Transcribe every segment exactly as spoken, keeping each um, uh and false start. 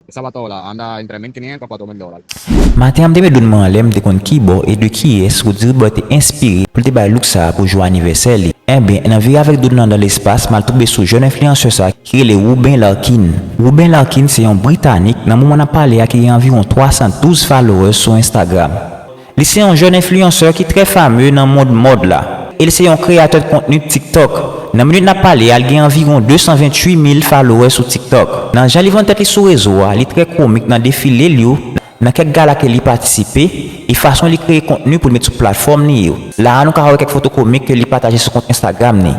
Esa batalla anda entre mil quinientos a cuatro mil dólares. Maten an m te met dwòn mwen anlè, m te konn kibò e de kiyès Roody Roodboy te enspire pou l te bay look sa a pou jou anivèsè li. Enben, nan vire avèk dwòn nan dan lespas, m al tonbe sou jèn enfliyansè sa a ki rele Ruben Larkin. Ruben Larkin se yon Britanik, nan moman n ap pale a ki gen anviwon twa san douz followers sou Instagram. Li se yon jèn enfliyansè ki trè fame nan mond mòd la. E li se yon kreyatè de kontni TikTok. Nan minit n ap pale a, li gen anviwon de san venntuit mil followers sou TikTok. Nan jan li vann tèt li sou rezo a, li trè komik nan defile l yo, nan kèk gala ke li patisipe, e fason li kreye kontni pou l met sou platfòm li yo. La a, nou ka wè kèk foto komik ke li pataje sou kont Instagram li.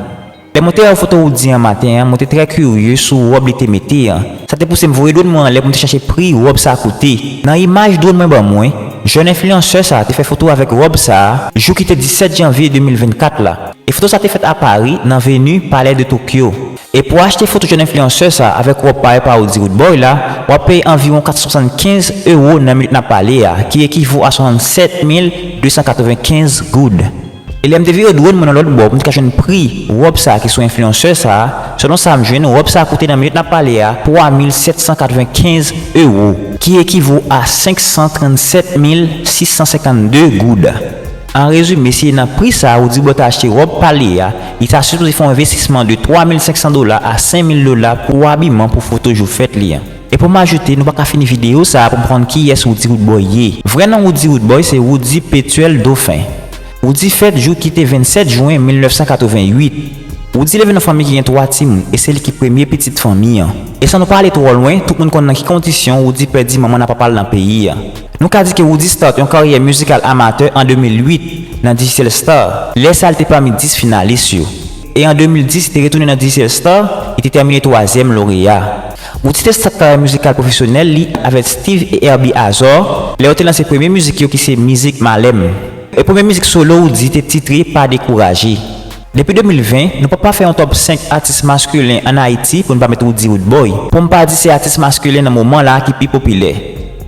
Lè mwen te wè foto Roody an maten an, mwen te trè kirye sou wòb li te mete an. Sa te pouse m voye dwòn mwen anlè pou m te chèche pri wòb sa koute. Nan imaj dwòn mwen ban mwen, jèn enfliyansè sa a te fè foto avèk wòb sa a jou ki te disèt janvye de mil vennkat la. E foto sa a te fèt a Pari, nan veni Palais de Tokyo. E pou w achte foto jèn enfliyansè sa a avèk wòb parèy pa Roody Roodboy la, w ap peye anviwon kat san swasannkenz ewo nan minit n ap pale a, ki ekivo a swasannsèt mil de san katrevenkenz goud. E lè m te vire dwòn mwen nan lòt bò pou m te ka jwenn pri wòb sa a ki sou enfliyansè sa a, selon sa m jwenn, wòb sa a koute nan minit n ap pale a twa mil sèt san katrevenkenz ewo, ki ekivo a senk san trannsèt mil sis san senkannde goud. An rezime, si e nan pri sa a Roody Roodboy ta achte wòb pale a, li ta sipoze fè yon envestisman de twa mil senk san dola a senk mil dola pou abiman pou foto jou fèt li an. E pou m ajoute, nou pa ka fini videyo sa a pou m pa konn kiyès Roody Roodboy ye. Vrè non Roody Roodboy se Roody Petuel Dauphin. Roody fèt jou ki te vennsèt jen mil nèf san katreventuit. Roody leve nan fanmi ki gen twa timoun e se li ki premye pitit fanmi an. E san nou pa ale twò lwen, tout moun konn nan ki kondisyon Roody pèdi manman l ak papa l nan peyi a. Nou ka di ke Roody start yon karyè mizikal amatè an de mil uit nan Digicel Star. Lè sa a, li te pami dis finalis yo. E an de mil dis, li te retounen nan Digicel Star, li te tèmine twazyèm loreya. Roody te start karyè mizikal pwofesyonèl li avèk Steve e Herbie Azor, lè yo te lanse premye mizik yo ki se mizik Malè m. E premye mizik solo Roody te titre Pa Dekouraje. Depi de mil ven, nou p ap pa fè yon top senk atis maskilen ann Ayiti pou n pa met Roody Roodboy. Pou m pa di se atis maskilen nan moman la a ki pi popilè.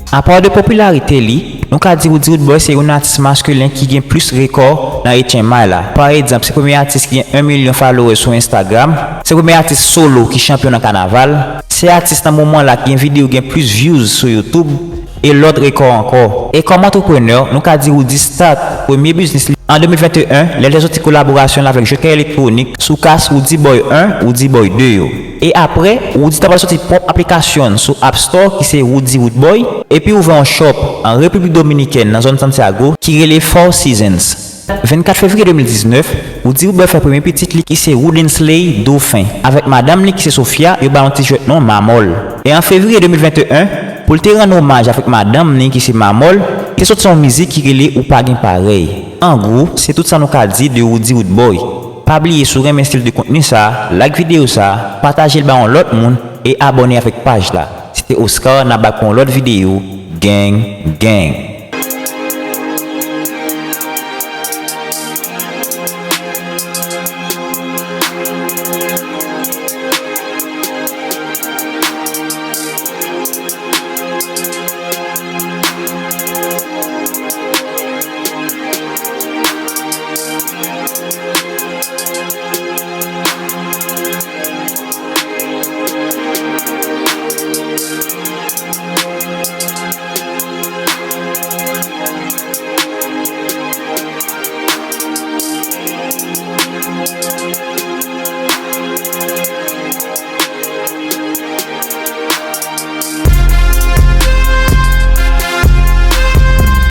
Apa de popilarite li, nou ka di Roody Roodboy se youn nan atis maskilen ki gen plis rekò nan H M I la. Pa egzanp, se premye atis ki gen en milyon followers sou Instagram, se premye atis solo ki chanpyon nan kanaval, se atis nan moman la ki gen videyo gen plis views sou YouTube, e lòt rekò ankò. E kòm antreprenè, nou ka di Roody start premye biznis li an de mil venteyen, lè l te soti kolaborasyon l avèk Joker Electronic sou kas Roody Boy en, Roody Boy de yo. E apre, Roody ta pral soti pwòp aplikasyon l sou App Store ki se Roody Roodboy, epi ouvè yon shop an Repiblik Dominikèn nan zòn Santiago ki rele Four Seasons. Vennkat fevriye de mil diznèf, Roody Roodboy fè premye pitit li ki se Roodensley Dauphin. Avèk madanm li ki se Sophia, yo ba yon ti jwèt non Mamòl. E an fevriye de mil venteyen, pou l te rann omaj avèk madanm li ki se Mamòl, li te soti yon mizik ki rele Ou Pa Gen Parèy. An gwo, se tout sa nou ka di de Roody Roodboy. Pa bliye, si w renmen estil de kontni sa a, like videyo sa a, pataje l ba yon lòt moun e abòne avèk paj la. Se te Oscar, n ap back pou yon lòt videyo. Gang, gang.